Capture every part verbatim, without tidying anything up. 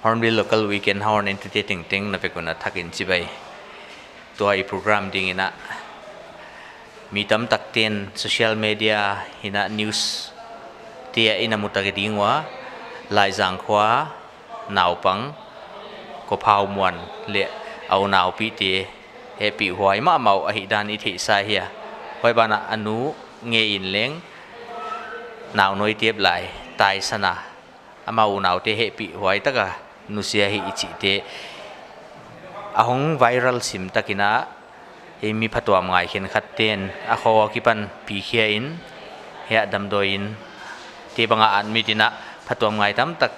Hornbill Local Weekend Horn in tute tengteng na vek un a thak in chibai. Tua i program ding in a mi tamtak ten social media in a news te in a mu ta ding ua, Laizang khua naupang Kophau Muan leh a unaupi te hehpihhuai mahmah uh ahihdan i theihsa hi a. Huai ban ah a nu ngei in leng nau nuai tep lai taisan a, amau unaute hehpihhuai tak a nusia hi i chihte a hong viral sim tak in a, ei mi phatuam ngai khenkhat ten a khua akipan pi khia in, hiai damdawi in te bang a admit in a, phatuam ngai tamtak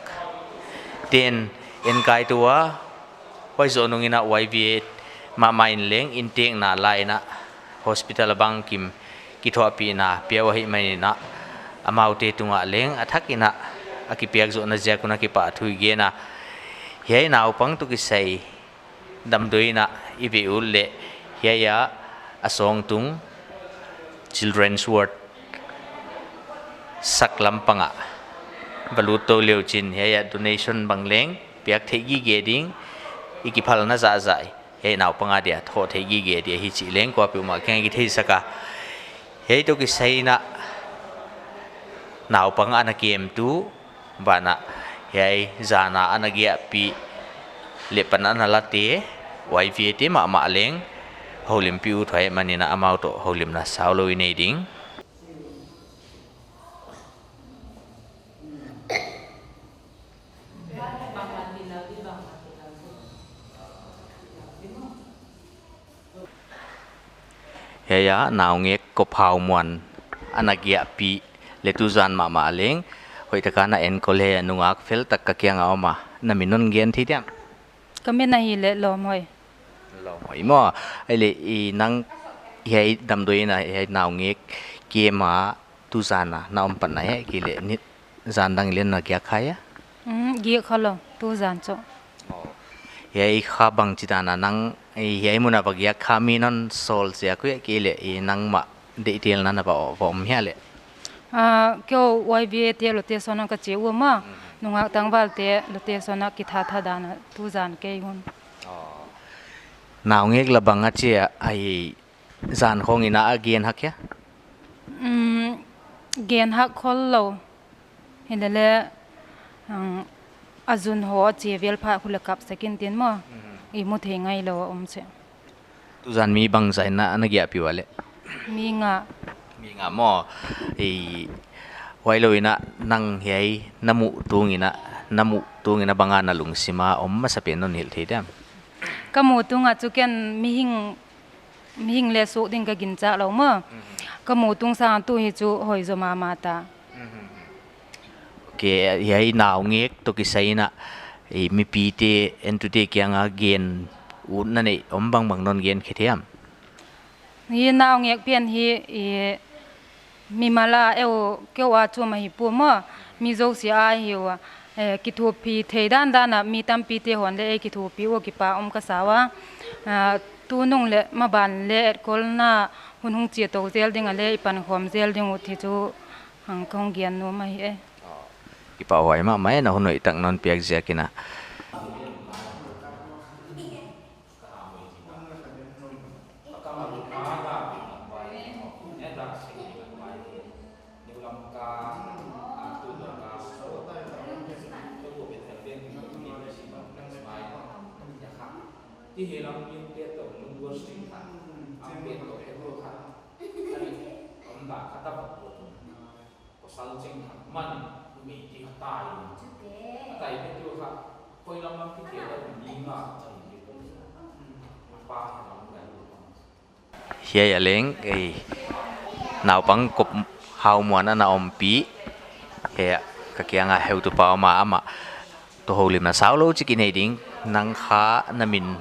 ten enkaitou a, huai zoh nung in a Y V A mahmah in leng inntekna la in a hospital a bangkim kithuahpihna pia uh ahihman in a, amaute tung ah leng a thak in a, a kipiak zohna ziak un a kipahthu i gen a. Hiai naupang toh kisai damdawi in a i veh ut leh, hiai a a sawng tung Children's Ward sak lam pang ah va lut tou leh uchin, hiai a donation bang leng piak theih gige ding, i kiphalna zahzah hiai naupang a dia thoh theih gige dia hi chih leng kuapeuhmah kiang i kitheisak a. Hiai toh kisai in a naupang ana kemtu, ban ah hiai zan a ana giahpih leh pan ana late, Y V A te mahmah leng houlimpih ut uh ahihman in a, amau toh houlimna saulou i nei ding. Hiai a naungek Kophau Muan ana giahpih leh tuzan mahmah leng hoihtak a na enkawl, hiai a nungak fel tak ka kiang a om a, na min non gen thei diam? Ka min ahihleh Lawmhoi. Lawmhoi maw. Ahihleh i nang hiai damdawi in a hiai naungek kem a tuzan a na om pan na hiai kei leh ni zan dang leng na giak kha hia? Mm, giak kha lou, tuzan chu. Oh. Hiai kha bangchidan a nang, eh, hiai mun a va giak kha mi non sawl ziak uh hia, kei leh i nangmah deihtelna na va, va om hia leh? Ah, keu Y V A te location a ka chi ua maw, nungak tangval te location a kithatha dan a tuzan kei hun. Oh. Naungek la bang a chia ai zan khong in a gen hak hia? Mm, gen hak khol lou. Hilele, ang, a zun ho a chia vel pha khu leh kap sak in tin maw. Mhm. I mu thei ngai lou a om se. Tuzan mi bangzah in a na giahpih ua leh? Mi nga. Mi nga maw. I, huailou in a nang hiai na muh tung in a, na muh tung in a bang a na lungsim a om masapen non hilh thei diam? Ka muh tung a chu ken mihing mihing leh suk ding ka ginchak lou maw. Mhm. Ka muh tung sang tu hi chu hoih zaw mahmah ta. Mhm. Ok, hiai naungek toh kisai in a, i mipite, entute kiang a gen utna neih om bangbang non gen khe thei diam? Hiai naungek pen hi, i, mimal a eu keu a chu mah hi pua maw, mi zosia ahi ua, eh, kithupi thei dandan a mi tampite hon leh ei kithupi ua kipak om ka sa ua. Ah, tunung leh maban leh etkholhna hun hong chia tou zel ding a leh i pankhawm zel ding uh hi chu hang ka hon gen nuam ahi e. Kipahhuai mahmah e, na hun hoihtak non piak ziak in a. Pasal cheng khat man, numei te kha tai. Chute. A tai te tu kha, koi lam lam kithiam a ni nga chang ni ko. Pa kha lam ngai lo. Hiai a leng, ei, naupang Kophau Muan ana ompih. Hiai a, ka kiang a heutupa om a, amah toh houlimna saulou chik i nei ding, nang kha na min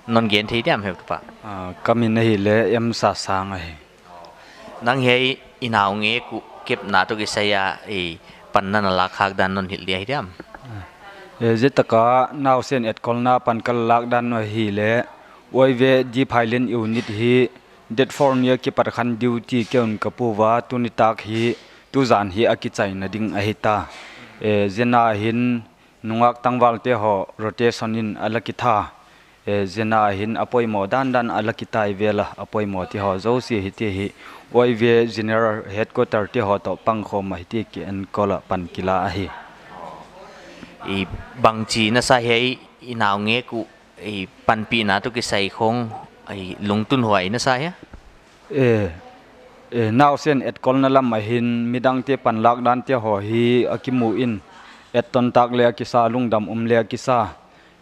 non gen thei diam heutupa? Ah, ka min ahihleh M Sasang ahi. Nang hiai i naungek uh kepna toh kisai a, i panna na lak khak dan non hilh dia hi diam? Eh, zia tak a nausen etkholhna pan ka lak dan uh ahihleh, Y V A Deep Highland Unit hi date four ni a kipat khan duty kei un ka pua ua, tuni tak hi tuzan hi a kichaina ding ahi ta. Eh, zia na hin Nungak tangvalte haw rotation in a la kitha, eh, zena hin a poimoh dandan a la kitai vela a poimoh te haw zosia hi te hi Y V A General Headquarter te haw toh pangkhawm a hi te ki enkawl a pan kila ahi. I bangchi na sa hiai i naungek uh i panpihna toh kisai khong i lungtun huai na sa hia? Eh, eh, nausen etkawlna lam ahin midangte panlak dante haw hi a kimu in etton tak le a kisa, lungdam um le a kisa.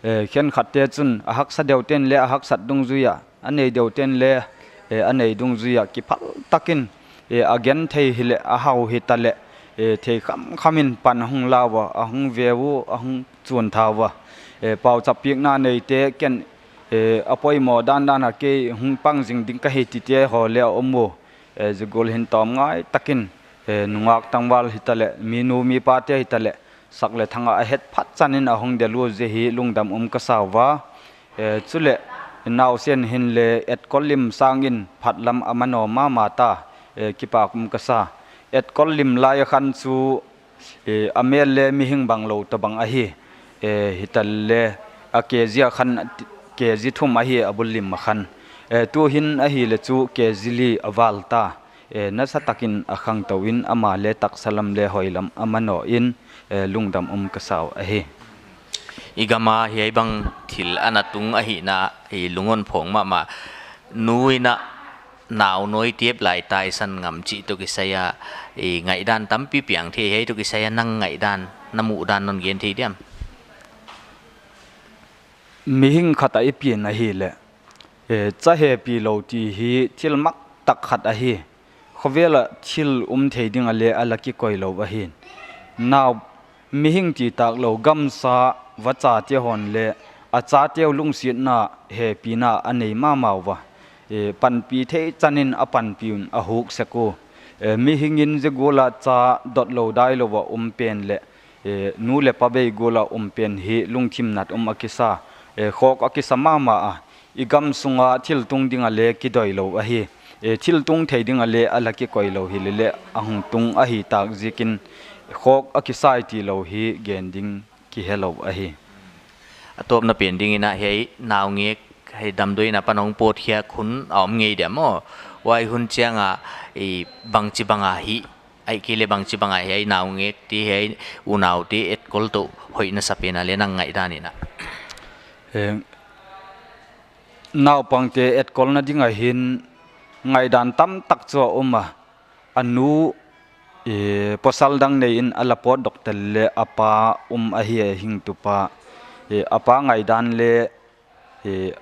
Eh, khenkhatte chun a haksa deuhten le a haksat dungzui a, a nei deuhten le, eh, a nei dungzui a kiphal takin, eh, a gen thei hi le a hau hi ta le, eh, thei khamkham in pan a hung la ua, a hung ve ua, a hung chuan tha ua. Eh, pauchap pikna neite ken, eh, a poimoh dandan a kei hung pang zing ding ka hi tite haw le a om ua. Eh, zia gual hin tawm ngai takin, eh, nungak tangval hi ta le, mi nu mi pate hi ta le, sak le thanga a het phat chanin a hong del ua zia hi lungdam um ka sa ua. Eh, chule nausen hin le etkawl lim sangin phat lam a manaw mahmah ta, eh, kipak um ka sa. Etkawl lim lai a khan chu, eh, a mel le mihing bang lou tawh bang ahi, eh, hi ta le a K G a khan K G thum ahi a bul lim a khan. Eh, tu hin ahi le chu K G li a val ta. Eh, nasa takin a khangtou in ama le taksa lam le hoi lam a manaw in, eh, lungdam um ka sa uh ahi. I gam a hiai bang thil ana tung ahihna i lung hon phawng mahmah. Nu in a nau nawi tep lai taisan ngam chih toh kisai a i ngaihdan tampi piang thei, hiai toh kisai a nang ngaihdan, na muhdan non gen thei diam? Mihing khat a i pian ahi le, eh, cha hepi lou ti hi thil mak tak khat ahi. Khovel a thil um thei ding a le a la kikoi lou ahi. Nau mihing ti tak lou gamsa vacha te hon le a chate uh lungsiatna hepina a nei mahmah ua. Eh, panpih theih chanin a panpih un a huk sek ua. Eh, mihing in zia gual a cha dot lou dai lou a um pen le, eh, nu le pa bei gual a um pen hi lungthim nat um a kisa, eh, khawk a kisa mahmah a. I gam sunga thil tung ding a le kidoi lou ahi. Eh, thil tung thei ding a le a la kikoi lou hi le le a hung tung ahi tak ziakin khawk a kisa i ti lou hi gen ding kihe lou ahi. A tawpna pen dingin a hiai naungek hiai damdawi in a pan hong pawtkhiak hun a om ngei diam maw? Huai hun chiang a i bangchi bang a hi, ahihkeileh bangchi bang a hiai naungek te, hiai unaute etkawl toh hoih na sa pen a le nang ngaihdan in a? Eh, naupangte etkawlna ding a hin ngaihdan tam tak chu a um a. A nu, eh, pasal dang nei in a la pawt dok tel le a pa um ahi a, hing tupa. Eh, a pa ngaihdan le, eh,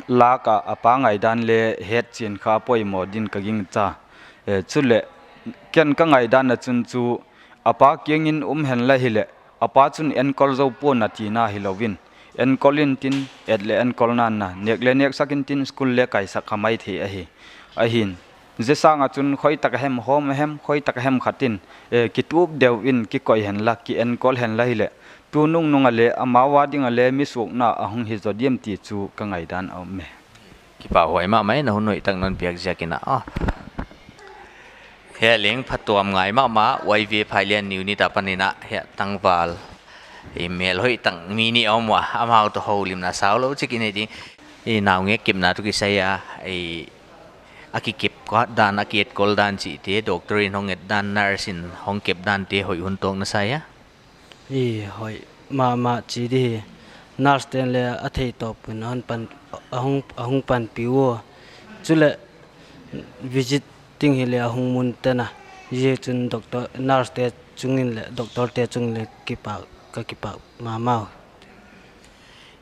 lak a, a pa ngaihdan le het chian kha poimoh din ka gingcha. Eh, chule ken ka ngaihdan a chun chu a pa kiangin um hen la hi le, a pa chun enkawl zou pua na tina hi lou in, enkawl in tin, et le enkawl nan na, nek le neksak in tin, school le kaisak kha mai thei ahi. Ahin, zia sang a chun khoi tak a hem hawm a hem, khoi tak a hem khat in, eh, kitup deuh in kikoi hen la, ki enkawl hen la hi le, tu nungnung a le, amau a ding a le, mi suakna a hong hi zaw diam ti chu ka ngaihdan a om e. Kipahhuai mahmah e, na hun hoih tak non piak ziakin a. Ah. Hiai leng phatuam ngai mahmah, Y V A Phailian New Unit a panin a, hiai tangval. I mel hoih tak mi nih a om ua, amau toh houlimna sau lou chik i nei ding. I naungek kepna toh kisai a, i a kikep dan, a ki etkawl dan chihte, doctor in hong et dan, nurse in hong kep dante hoih hun tawk na sa hia? I hoih mahmah chi di hi. Nurse ten le a theih tawp in a hon pan, a hong, a hong panpih ua. Chule visit ting hi le a hong mun tena. Zia chun doctor, nurse te chungin le doctor te chungin le kipak, ka kipak mahmah ua.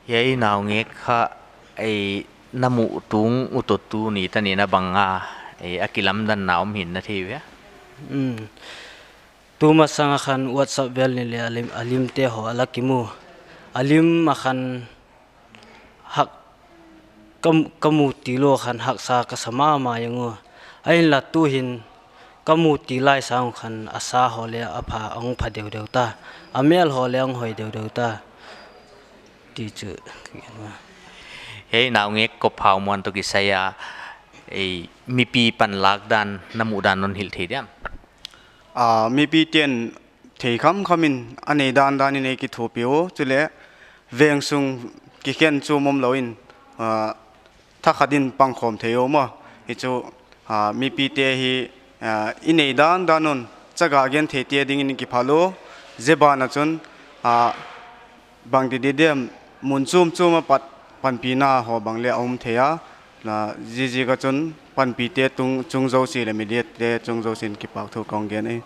Hiai naungek kha ei na muh tung uh toh tuni tan in a bang a, ei a kilamdanna om hi'n na thei ua? Mm. Tuma sang a khan WhatsApp vel ni le a lim, a limte haw a la kimu. A lim a khan hak ka, ka mu ti lou khan haksa ka sa mahmah ing ua. Ahinla tu hin ka mu ti lai sang khan a sa haw le a pha, a hong pha deuhdeuh ta. A mel haw le a hong hoih deuhdeuh ta. Ti chu ka gen ua. Hiai naungek Kophaumuan toh kisai a, ei, mipi panlak dan, na muhdan non hilh thei diam? Ah, mipi ten thei khamkham in a nei dandan in ei kithupi uh. Chuleh veng sung kikhen chu om lou in, ah, thakhat in pangkhawm thei uh maw. Hi chu, ah, mipite hi, ah, i nei dandan un chaga gentheite dingin kiphal uh. Zia ban ah chun, ah, bangti di diam, mun chumchum apat panpihna haw bang leng a om thei a. Na, ziaziak a chun panpihte tung, chung zosia leh mediate te chung zosia in kipahthu kong gen e.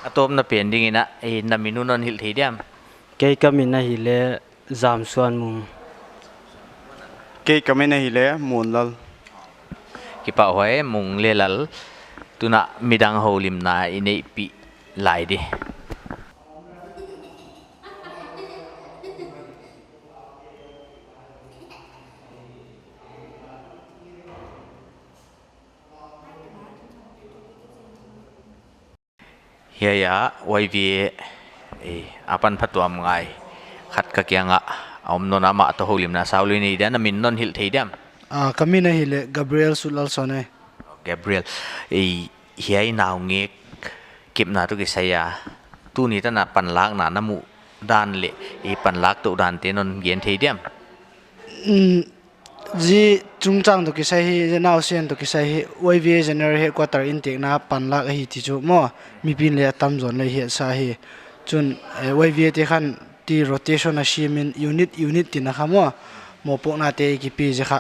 A tawpna pen dingin a, eh, na min uh non hilh thei diam? Kei ka min ahihleh Zamsuanmung. Kei ka min ahihleh Munlal. Kipahhuai Mung leh Lal, tuna midang houlimna i neihpih lai di. Hiai a Y V A, eh, apan phatuam ngai khat ka kiang ah a om nawn a, amah toh houlimna sau lou i nei dia, na min non hilh thei diam? Ah, ka min ahihleh Gabriel Sutlalson e. Gabriel, eh, hiai naungek kepna toh kisai a tuni tan a panlakna na muh dan leh, eh, panlak tou dante non gen thei diam? Mm, zi chungchang toh kisai hi, zi nausen toh kisai hi, Y V A General Headquarter intekna panlak ahi ti chu maw, mipi'n leng a tamzaw in leng hiatsa hi. Chun, eh, Y V A te khan ti rotation a siam in unit, unit tina kha maw, mohpuaknate kipe ziak kha,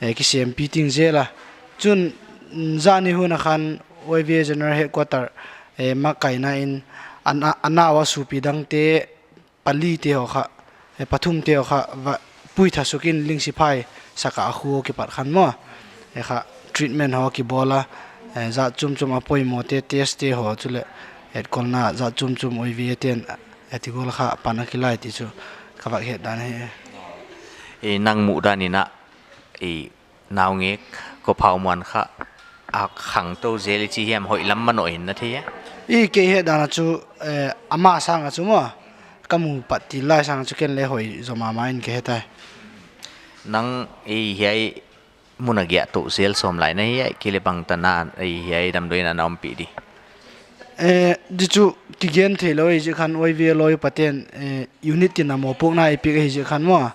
eh, kisempih ting zel a. Chun, mm, zani hun a khan Y V A General Headquarter, eh, makaihna in a na-, a nau a supi dangte, palite haw kha, eh, pathumte haw kha, va, puitha suk in Lingsiphai sak a khu kipat khan maw. Eh, kha, treatment haw kibawl a, eh, zat chumchum a poimohte, test te haw chuleh, eh, kolna zat chumchum Y V A te'n, eh, ti bawl kha pan a kilai ti chu ka va het dan hi. Eh, nang muh dan in a, eh, naungek, ko phau muan kha, a khangtou zel i chi hiam, hoih lam manoh in na thei a? I kei het dan a chu, eh, ama sang a chu maw, ka mu pat til lai sang a chu ken leng hoih zaw mahmah in ka het ai. Nang, eh, hiai mun a giah tou zel sawm lai na hia, kei leh bangtan a, eh, hiai damdawi in na ompih di? Eh, di chu kigen theilou ahi ziak khan Y V A lawi pate'n, eh, unit tina mohpuakna i piak ahi ziak khan maw.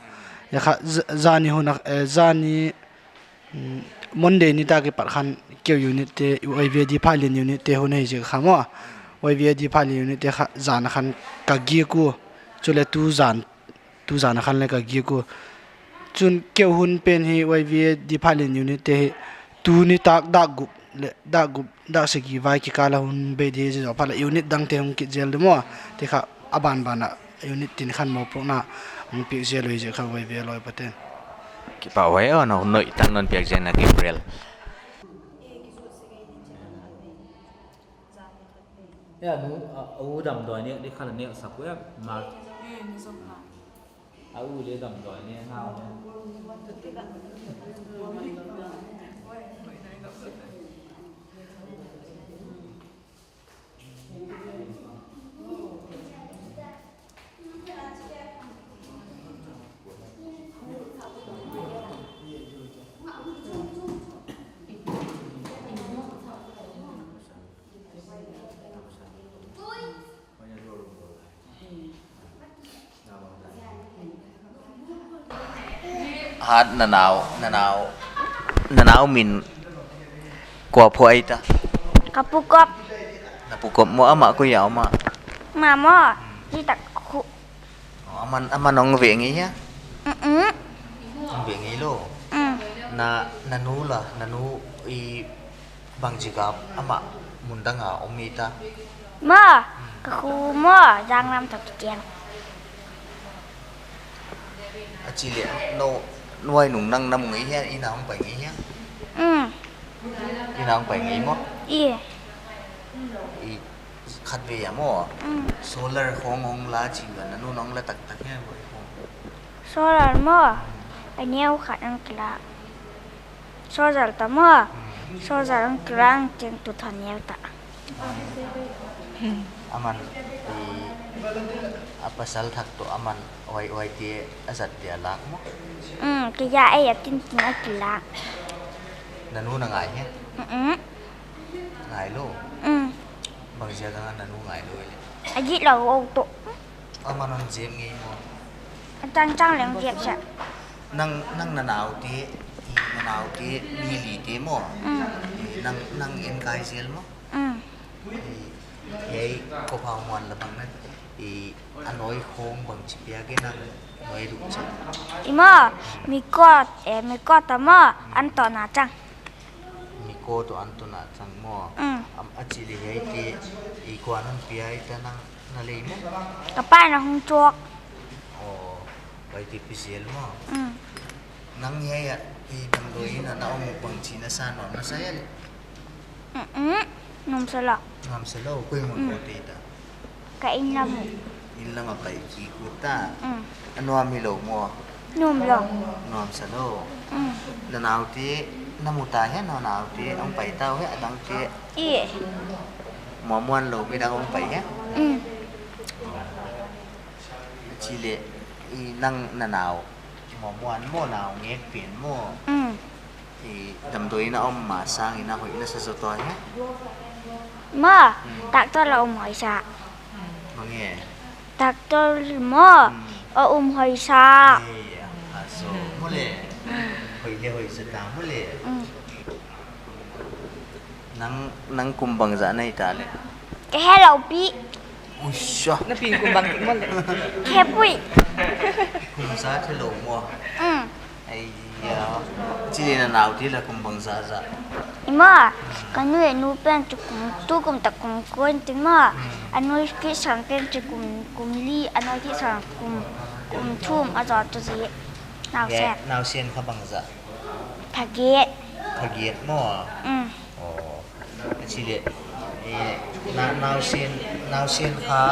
Hiai kha z-, zani hun a, eh, zani, mm, Monday nitak kipat khan keu unit te, Y V A Diphailian unit te hun ahi ziak kha maw. Y V A Diphailian unit te kha zan a khan ka giak uh. Chuleh tuzan tuzan a khan leng ka giak uh. Chun keu hun pen hi Y V A Diphailian unit te hi tuni tak dak gup leh dak gup, dak sagih vai kikal a hun bei di hi, ziazaw phat leh unit dangte hong kit zel di maw. Ti kha a banban a unit tin khan mohpuakna hong piak zel uh hi ziak kha Y V A lawi pate'n. Kipahhuai aw, na hun hoih tak non piak ziak in a Gabriel. Ya, nu, a, a u damdawi nek di kha la nek sak uh ya, ma. Eh, ni zong kha. A u leh damdawi nek, nau nek. Hat, na nau, na nau, na nau min kua phuai ta? Ka pu Kop. Na pu Kop maw, amah koi a om a? Amah maw, di tak khu. Oh, aman, aman hong ve ngei hia? Mm-mm. Hong ve ngeilou. Mm. Na, na nu la, na nu i bangchi ka amah mun dang a om i ta? Maw, ka khu maw, Zanglam toh kikiang. A chi leh, nou, nuai nung nang na mu ngei hia, i na hong pai ngei hia? Mm. I na hong pai ngei maw? I. I khatvei a maw? Mm. Solar khong hong la chih ua, na nu nong la taktak hia, boi khong? Solar maw? Mm. A neu khat hong kila. Solar ta maw? Mm. Solar hong kila, hong teng tu than neu ta. Aman, i, a pasal thak toh aman, oi, oi, ti a zat dia lak maw? Mm, kei a ei a tin tin a kila. Na nu na ngai hia? Mm-mm. Ngai lou. Mm. Bangziak a na nu ngailou le? A gitlou ou toh. Amah non zem ngei maw? A tangtang leng zem sia. Nang, nang na naute, i na naute mi lite maw? Mm. I nang, nang en kai zel maw? Mm. I, ei ko pau muan la bang na. I a noi khong bangchi piak e nang noi duk cha. I maw, mi kot, eh, mi kot a maw, an to na chang. Mi kot toh an to na chang maw. Mm. Am a chi le hiaite, i kuan hon pia i ta nang na lei maw? Ka pa na hong chok. Oh, bai ti pi zel maw. Mm. Nang hiai a, i damdawi in a na om bangchi na sa nuam na sa hia le? Mm-mm. Nuam sa lou. Nuam sa lou, koi mun Mm. ko te ta. Ka inn lam uh. Inn lam a pai ki ku ta. Mm. A nuam mi lou maw? Nuam lou. Nuam sa lou. Mm. Na naute, na mu ta hia, na naute, hong pai ta hia, a dangte. I. Muanmuan lou, mi dang hong pai hia? Mm. Chi le, i nang na nau. Muanmuan maw, nau ngek pen maw. Mm. I damdawi in a om ma sang in a hoih na sa zaw tua hia? Maw, Mm. doctor la om hoih sa. Bang e? Doctor maw, Mm. a om hoih sa. Ei, a so, maw le. Mm. Hoih le hoih sa ta, maw le. Mm. Nang, nang kum bangzah na hi ta le? Ka he lou pi. Usha. Na pi kum bang tik maw le? Ka he pui. Kum zah the lou maw? Mm. Aiya. Chi le na naute la kum bangzah zah? I maw, ka nu e nu pen chu kum, tu kum ta kum kua in ti maw. Mm. A nu ki sang pen chu kum, kum li, a nu ki sang kum, kum thum a zaw tu zi. Nau Ye, sen. Nau sen kha bangzah? Phagiat. Phagiat maw? Mm. Oh. A chi le, eh, na, nau sen, nau sen kha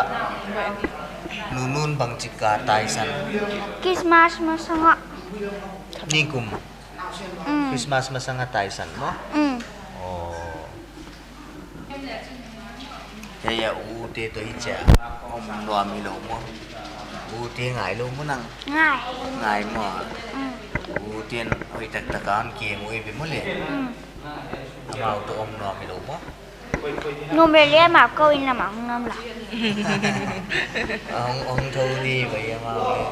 nunun bangchik a taisan? Christmas masang a. Nikum? Mm. Christmas masang a taisan maw? Mm. Oh. Hiai a u te toh hichia om nuam hi lou maw? U te ngai lou maw nang? Ngai. Ngai maw? Mm. U te'n hoih taktak a hon kem uh eive maw le? Mm. Amau toh om nuam hi lou maw? Nuam e le, amau kou in lam a hong nuam la. Hong, hong thou di bai amau le.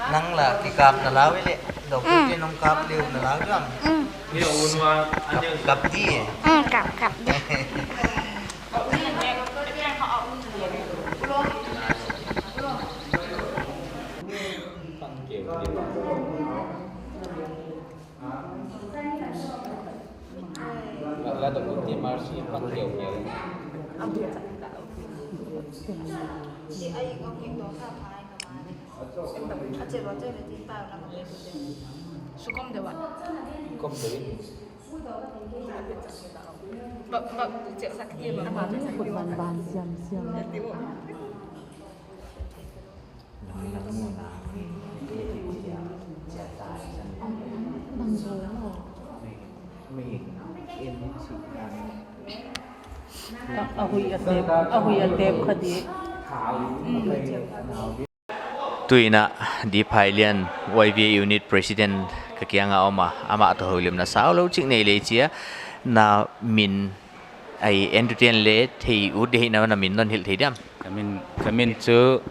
Nang la kikap na lau e le, doctor Mm. te'n hong kap le na lau diam? Mm. Kap, kap di e. Mm, kap, kap di. A, a hui a tep, a hui a tep kha di. Tuin a Diphailian Y V A unit president ka kiang a om a, amah toh houlimna saulou chik nei le chia, na min ei en tu ten le thei ut di na, na min non hilh thei diam? Ka min, ka min chu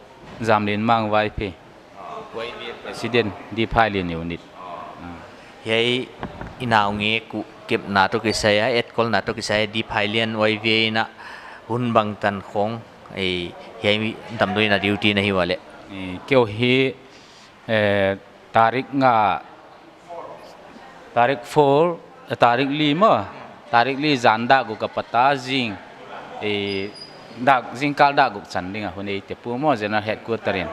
Zamlinmang Vaiphei. Y V A president, Diphailian unit. Mm. Hiai i nau ngek uh kepna toh kisai a, etkolna toh kisai a, Diphailian Y V A in a hun bangtan khong, ei, hiai damdawi in a duty na hi ua le? Eh, keu hi, eh, tarik nga, tarik four, eh, tarik li maw? Tarik li zan dak guk a pat a zing, eh, dak, zingkal dak guk chan ding a hun ei te pu maw, General Headquarter in.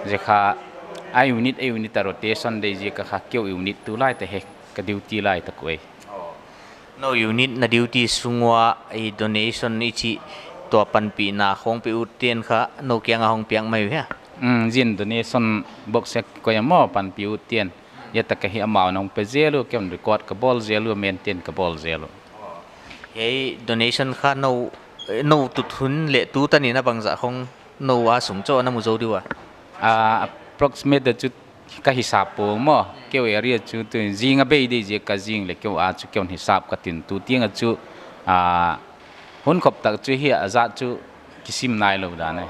Zia kha, a unit, a unit a rotation dei zia ka kha keu unit tu lai te hi, ka duty lai ta kuai. Oh. Nou unit na duty sung ua i donation i chih tua panpihna khong pe ut ten kha nou kiang a hong piak mai uh hia? Mm, zin donation box a koi a maw panpih ut ten. Zia tak a hi amount hong pe zel uh, ken record ka bawl zel uh, maintain ka bawl zel uh. Hiai donation kha nou, nou tut hun leh tu tan in a bangzah khong nou a sung chauh na mu zou di ua? Ah, approximate chu Ka hisap pua maw, keu area chu tu zing a bei dei ziak ka zing leh keu a chu keu hisap ka tin tu tiang a chu, ah, hun khop tak chu hi a zat chu kisim nailou dan e.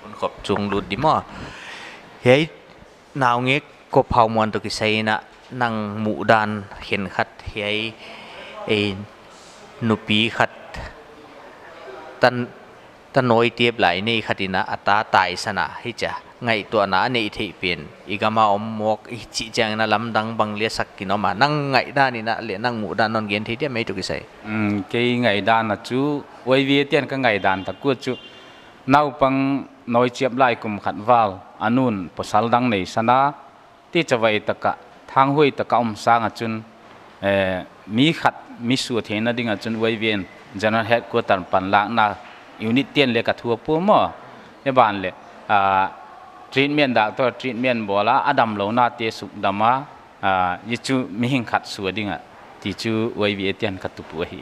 Hun khop chung lut di maw. Hiai naungek Kop Hau Muan toh kisai in nang muhdan khenkhat hiai, ei, nupi khat tan ta nawi tep lai nei khat in a ta taisan a hichia ngaihtuahna a neih theih pen i gam a om mawk i chih chiang in lamdang bang leng sak kin om a, nang ngaihdan in leh nang muhdan non gen thei diam hiai toh kisai? Mm, kei ngaihdan a chu, Y V A te'n ka ngaihdan tak uh chu, naupang nawi chiap lai kum khat val a nu'n pasal dang neisan a, ti chavai taka, thanghuai taka om sang a chun, eh, mi khat mi sua theihna ding a chun Y V A in General Headquarter pan lakna unit te'n leng ka thu a pua maw. Hiai ban leh, ah, treatment, doctor treatment bawl a, a damlouhna te suk dam a, ah, hiai chu mihing khat sua ding a, ti chu Y V A te'n ka tup uh ahi.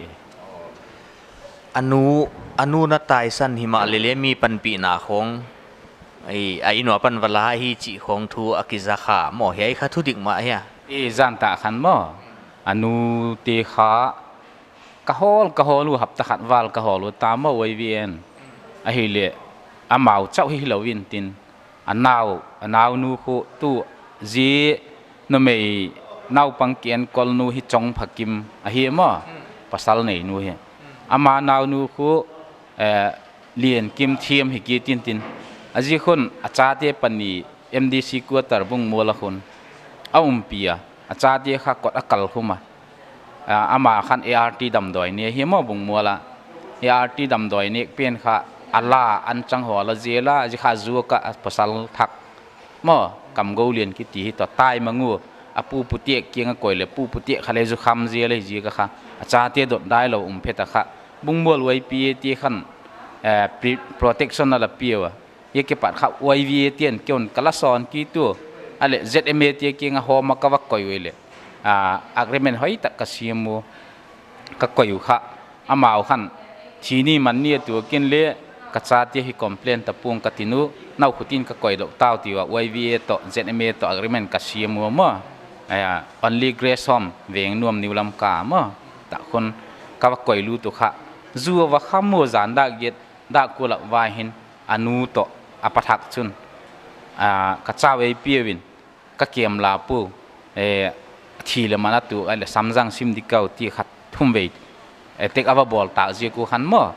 A nu, a nu na taisan himahleh leng mi panpihna khong, ei, a inn ua pan va la hi chih khong thu a kiza kha maw, hiai kha thudik mah hia? I zan tak khan maw, a nu te kha ka hawl, ka hawl uh, hapta khat val ka hawl uh ta maw Y V A in. Ahihleh amau chauh hilou in tin, a nau, a naunu khu tu zi numei naupang ki enkol nu hi Chongphakim ahi maw, pasal nei nu hi. Ama naunu khu, eh, Liankim Thiam hi ki tin tin. A zi khun a chate pani M D C quarter Bungmual a khun a umpi a, a chate kha kot a kal khum a. Ah, ama khan A R T damdawi ne hi maw Bungmual a. A R T damdawi nek pen kha a la an chang hawl a zel a, zi kha zu ka a pasal thak maw, Kamgou Lian kiti hi toh tai mang uh, a pu Pu Tiek kiang a koi leh pu Pu Tiek kha leng zu kham zel a hi ziak a kha, a chate dot dai lou um phet a kha, Bungmual Y P A te khan, eh, pre-, protection a la pia ua. Hiai kipat kha Y V A te'n kei un ka la sawn kit uh. A leh Z M A te kiang a hawm a ka va koih uh leh, ah, agreement hoihtak ka siam uh. Ka koih uh kha, amau khan thi ni man ni a tuak in leh ka chate hi complain ta pua ing ka tin uh, nau khut in ka koih dou ta uh ti ua, Y V A toh Z M A toh agreement ka siam ua maw. Aia, Only Grace Home, Vengnuam, New Lamka maw. Ta khun ka va koih lut uh kha, zu a va kham uh zan dak giat dak kul a vai hin a nu toh a pa thak chun, ah, ka chau ei pia uh in, ka kem la pua, eh, thi leh man a tuak a leh samzang sim di kau ti khat thum vei, eh, tek a va bawl tak ziak uh khan maw.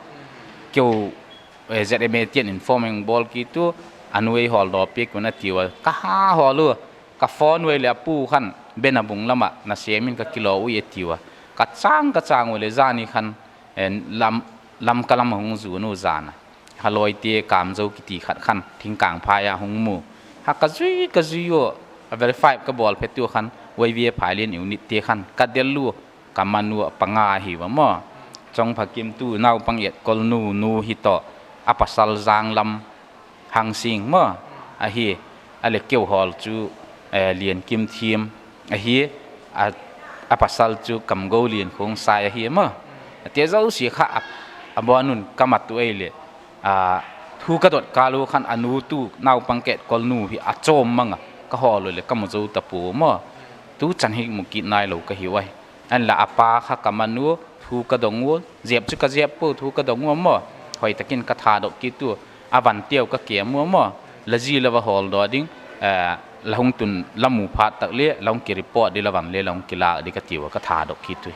Kei uh, eh, Z M A te'n informing bawl kit uh, a nu ei hawl dawk pek un a ti ua, ka ha hawl uh, ka phone uh leh a pu khan Ben a bung lam ah na sem in ka kilawm uh a ti ua. Ka chang, ka chang uh leh zan ni khan, eh, lam, Lamka lam hong zun uh zan a. Halawite Kamzo kiti khat khan, Thingkangphai a hong mu. Ha ka zui, ka zui uh, a verify ka bawl phet uh khan, Y V A phai leh unit te khan, ka del uh, ka man uh panga ahi ua maw. Chongphakim tu naupang etkol nu, nu hi toh, a pasal Zanglam Hangsing maw, ahi, a leh kei uh hawl chu, eh, Liankim Thiam ahi, a, a pasal chu Kamgou Lian Khongsai ahi maw. A te zosia kha a, a bawn un ka mat uh ei leh, ah, thu ka dot kal uh khan a nu tu naupang etkol nu hi a chawm mang a, ka hawl uh leh ka mu zou ta pua maw. Tu chan hi mu kit nailou ka hi uh ahi. An la a pa kha ka man uh, thu ka dong uh, zep chu ka zep pua, thu ka dong uh maw. Hoihtakin ka thadok kit uh, a van teuh ka kem uh maw. La zi la va hawl dawk ding, eh, la hong tun la mu phat tak leh, la hong ki report di, la van leh la hong kilak di ka ti ua ka thadok kit uh.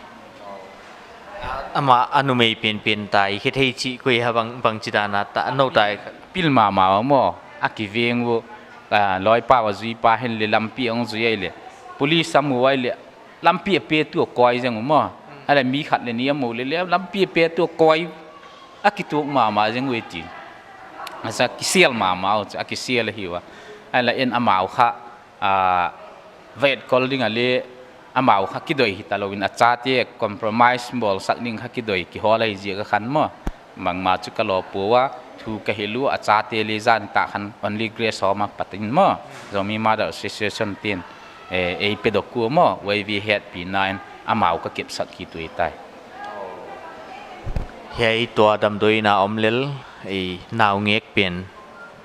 Ama a numei penpen tai, khe thei chih koi ha bang, bang chi dan a ta, a nou tai. Pil mahmah uh maw, a kiveng uh, ah, lawipa ua zui pa hen leh lampi hong zui ei leh. Police a mu ei leh, lampi a pet uh a koi zeng uh maw. A leh mi khat leh nih a mu leh leh, lampi a pet uh a koi. A kituak mahmah zeng uh e ti. A sa kisel mahmah uh, a kisel ahi ua. A leh en amau kha, ah, va etkol ding a leh amau kha kidoi hita lou in a chate compromise bawl sak ding kha kidoi kihawl ahi ziak a khan maw. Bangmah chu ka lawm pua ua, thu ka hilh ua, a chate leh zan tak khan Only Grace Home a pat in maw, Zomi Mother Association te'n, eh, ei pe dok uh maw, Y V A hehpihna in amau ka kepsak kit uh ei tai. Hiai tua damdawi in a om lel, ei naungek pen.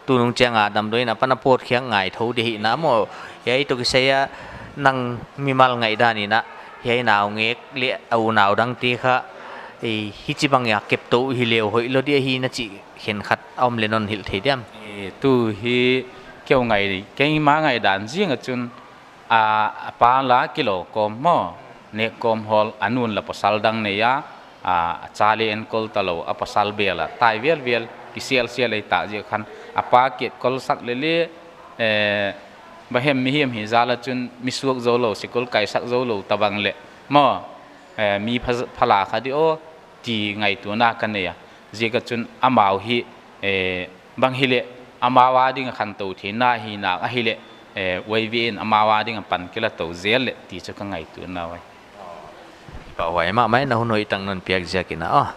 Tunung chiang a damdawi in a pan a pawt khiak ngai thou di hi na maw, Hiai toh kisai a nang mimal ngaihdan in a, hiai naungek leh a unau dangte kha, eh, hichibang a keptou hileh hoihlou dia hi na chih khenkhat a om leh non hilh thei diam? Eh, tu hi keu ngai, keima ngaihdan zing a chun, a, a pa la kilou kawm maw, nek kawm hawl, a nu'n la pasal dang nei a, a, a cha leng enkol talou, a pasal bel a tai vialvial, kisialsial ei ta ziak khan, a pa ki enkol sak leh leh, eh, bang hem mihem hi zal a chun mi suak zoulou, sikul kaisak zoulou tabang leh maw, eh, mi pha-, pha la kha di aw, ti ngaihtuahna ka nei a. Ziak a chun amau hi, eh, bang hileh amau a ding a khantou theihna hi nak ahihleh, eh, huai vei in amau a ding a pan kila tou zel leh ti chu ka ngaihtuahna uh ahi. Pahhuai mahmah e, na hun hoih tak non piak ziak in a.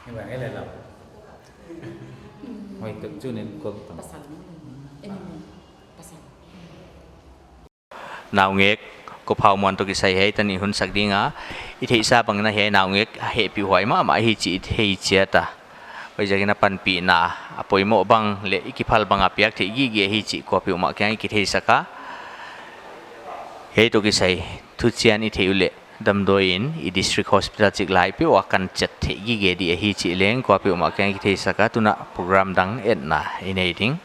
Ni bang ele lau. Hoih tuk chu nen kol tam. Pasal. Em, pasal. Naungek, Kophau Muan toh kisai hiai tan i hun sak ding a. I theihsa bang in a hiai naungek hehpihhuai mahmah hi chih i thei chiat a. Huaiziak in a panpihna a poimoh bang leh i kiphal bang a piak theih gige hi chih kuapeuhmah kiang i kitheisak a. Hiai toh kisai thuchian i theih uleh damdawi in i District Hospital chik lai peuh a kan chet theih gige di ahi chih leng kuapeuhmah kiang i kitheisak a, tun a program dang etna i nei ding.